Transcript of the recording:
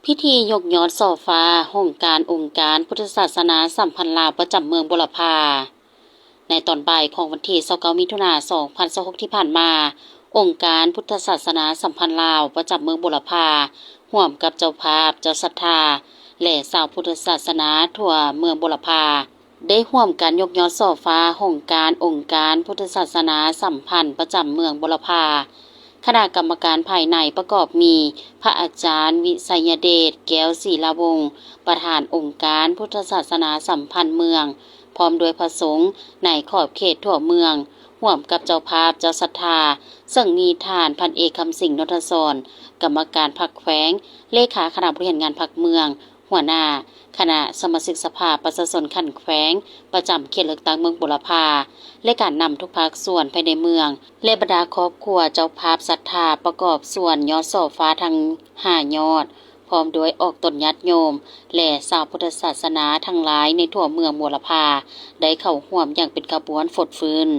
ພິທີຍົກຍອດສໍຟ້າຫ້ອງການອົງການພຸດທະສາສະໜາສຳພັນລາວປະຈຳເມືອງບົວລະພາ. ໃນຕອນບ່າຍຂອງວັນທີຊາວເກົ້າ ມິຖຸນາ ສອງພັນຊາວຫົກ ທີ່ຜ່ານມາ, ອົງການພຸດທະສາສະໜາສຳພັນລາວປະຈຳເມືອງບົວລະພາ ຮ່ວມກັບເຈົ້າພາບ, ເຈົ້າສັດທາ ແລະ ຊາວພຸດທະສາສະໜາທົ່ວເມືອງບົວລະພາ ໄດ້ຮ່ວມກັນຍົກຍອດສໍຟ້າຫ້ອງການອົງການພຸດທະສາສະໜາສຳພັນປະຈຳເມືອງບົວລະພາ. ຄະນະກຳມະການພາຍໃນປະກອບມີ ພະອາຈານ ວິໄສຍະເດດ ແກ້ວສີລາວົງ ປະທານອົງການພຸດທະສາສະໜາສຳພັນເມືອງ, ພ້ອມດ້ວຍພະສົງໃນຂອບເຂດທົ່ວເມືອງ, ຮ່ວມກັບເຈົ້າພາບ, ເຈົ້າສັດທາ, ເຊິ່ງມີທ່ານພັນເອກ ຄຳສິງ ນົນທະສອນ ກຳມະການພັກແຂວງ, ເລຂາຄະນະບໍລິຫານງານພັກເມືອງ, ຫົວໜ້າຄະນະສະມາຊິກສະພາປະຊາຊົນຂັ້ນແຂວງ ປະຈຳເຂດເລືອກຕັ້ງເມືອງບົວລະພາ ແລະ ການນຳທຸກພາກສ່ວນພາຍໃນເມືອງ ແລະ ບັນດາຄອບຄົວເຈົ້າພາບສັດທາ ປະກອບສ່ວນຍອດສໍຟ້າທັງຫ້າຍອດ, ພ້ອມດ້ວຍອອກຕົນຍາດໂຍມ ແລະ ຊາວພຸດທະສາສະໜາທັງຫຼາຍໃນທົ່ວເມືອງບົວລະພາ ໄດ້ເຂົ້າຮ່ວມຢ່າງເປັນຂະບວນຟົດຟື້ນ.